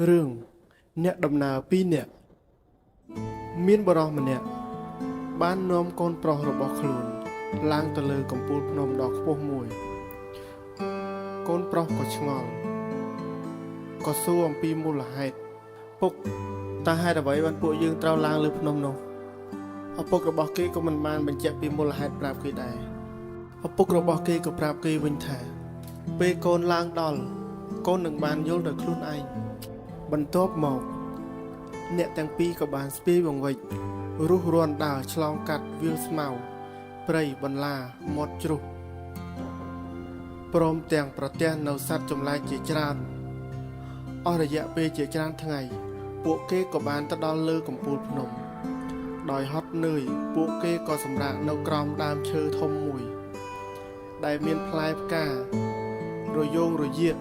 រឿងអ្នកដំណើរពីរនាក់មានបុរសម្នាក់បាននាំកូនប្រុសរបស់ខ្លួន ឡើងទៅលើកំពូលភ្នំដ៏ខ្ពស់មួយ កូនប្រុសក៏ឆ្ងល់ក៏សួរអំពីមូលហេតុពុកតើហេតុអ្វីបានពួកយើងត្រូវឡើងលើភ្នំនោះឪពុករបស់គេក៏មិនបានបញ្ជាក់ពីមូលហេតុប្រាប់គេដែរឪពុករបស់គេក៏ប្រាប់គេវិញថា ពេលកូនឡើងដល់កូននឹងបានយល់ដោយខ្លួនឯងបន្ទាប់មក អ្នកទាំងពីរក៏បានស្ពាយបង្វេចរុះរាន់ដើរឆ្លងកាត់វាលស្មៅព្រៃបន្លាមាត់ជ្រុះព្រមទាំងប្រទះនៅសត្វចម្លែកជាច្រើនអស់រយៈពេលជាច្រើនថ្ងៃ ពួកគេក៏បានទៅដល់លើកំពូលភ្នំ ដោយហត់នឿយពួកគេក៏សម្រាកនៅក្រោមដើមឈើធំមួយ ដែលមានផ្លែផ្ការយោងរយាក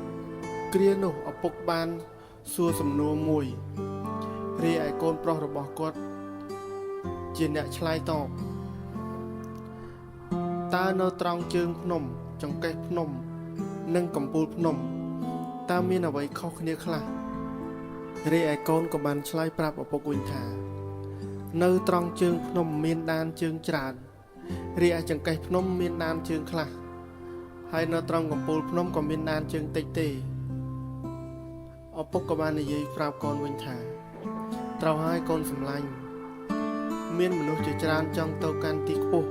គ្រានោះឪពុកបានសួរសំណួរមួយ រីឯកូនប្រុសរបស់គាត់ជាអ្នកឆ្លើយតបតើនៅត្រង់ជើងភ្នំ ចង្កេះភ្នំ និងកំពូលភ្នំតើមានអ្វីខុសគ្នាខ្លះរីឯកូនក៏បានឆ្លើយប្រាប់ឪពុកវិញថា នៅត្រង់ជើងភ្នំមានដានជើងច្រើនរីឯចង្កេះភ្នំមានដានជើងខ្លះហើយនៅត្រង់កំពូលភ្នំក៏មានដានជើងតិចទេឪពុកក៏បាននិយាយប្រាប់កូនវិញថា ត្រូវហើយកូនសម្លាញ់មានមនុស្សជាច្រើនចង់ទៅកាន់ទីខ្ពស់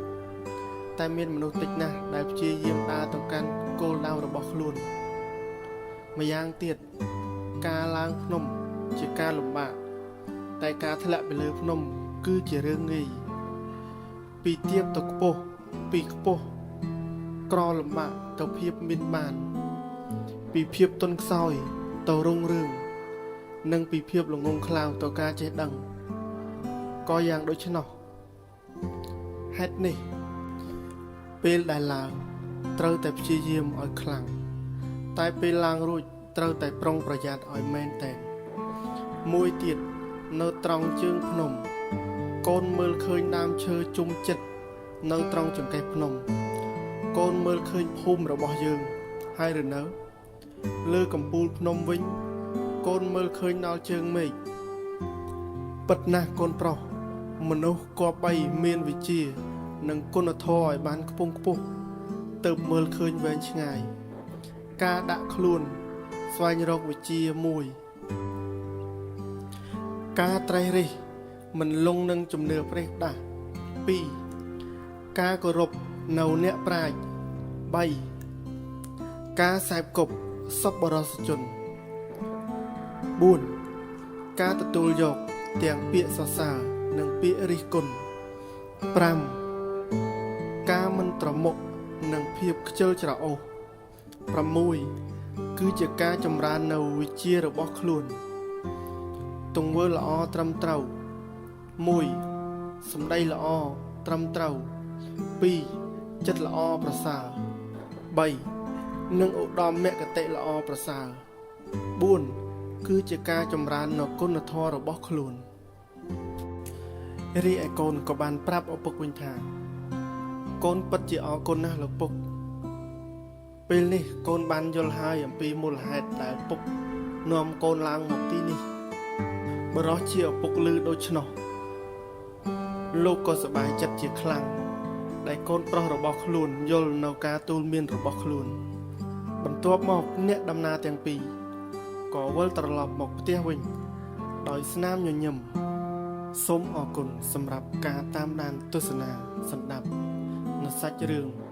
តែមានមនុស្សតិចណាស់ដែលព្យាយាមដើរទៅកាន់គោលដៅរបស់ខ្លួនម្យ៉ាងទៀតការឡើងភ្នំជាការលំបាកតែការធ្លាក់ពីលើភ្នំគឺជារឿងងាយពីទាបទៅខ្ពស់ពីខ្ពស់ក្រលំបាកទៅភាពមានបាន ពីភាពទន់ខ្សោយទៅរុងរឿង និងពីភាពល្ងង់ខ្លៅទៅការចេះដឹងក៏យ៉ាងដូច្នោះហេតុនេះ ពេលដែលឡើងត្រូវតែព្យាយាមឲ្យខ្លាំងតែពេលឡើងរួចត្រូវតែប្រុងប្រយ័ត្នឲ្យមែនតែនមួយទៀតនៅត្រង់ជើងភ្នំ កូនមើលឃើញដើមឈើជុំចិត្តនៅត្រង់ចង្កេះភ្នំ កូនមើលឃើញភូមិរបស់យើងហើយឬនៅ លើកំពូលភ្នំវិញ កូនមើលឃើញដល់ជើងមេឃពិតណាស់កូនប្រុសមនុស្សគប្បីមានវិជ្ជា និងគុណធម៌ឲ្យបានខ្ពង់ខ្ពស់ទៅមើលឃើញវែងឆ្ងាយ ការដាក់ខ្លួនស្វែងរកវិជ្ជាមួយ ការត្រេះរិះមិនលងនឹងជំនឿប្រេះផ្ដាស់2ការគោរពនៅអ្នកប្រាជ្ញ3ការសែបគប់សប្បុរសជន 4ការទទួលយកទាំងពាក្យសរសើរនិងពាក្យរិះគន់5ការមិនត្រមុកនិងភាពខ្ជិលច្រអូស6គឺជាការចម្រើននៅវិជ្ជារបស់ខ្លួន ទង្វើល្អត្រឹមត្រូវ1សម្ដីល្អត្រឹមត្រូវ2ចិត្តល្អប្រសើរ3និងឧត្តមគតិល្អប្រសើរ4គឺជាការចម្រើននៅគុណធម៌របស់ខ្លួនរីឯកូនក៏បានប្រាប់ឪពុកវិញថា កូនពិតជាអរគុណណាស់លោកពុក ពេលនេះកូនបានយល់ហើយអំពីមូលហេតុដែលពុកនាំកូនឡើងមកទីនេះបុរសជាឪពុកឮដូច្នោះលោកក៏សប្បាយចិត្តជាខ្លាំងដែលកូនប្រុសរបស់ខ្លួនយល់នៅការទូលមានរបស់ខ្លួន បន្ទាប់មកអ្នកដំណើរទាំងពីរក៏វិលត្រឡប់មកផ្ទះវិញ ដោយស្នាមញញឹមសូមអរគុណសម្រាប់ការតាមដានទស្សនាសម្ដាប់នៅសាច់រឿង។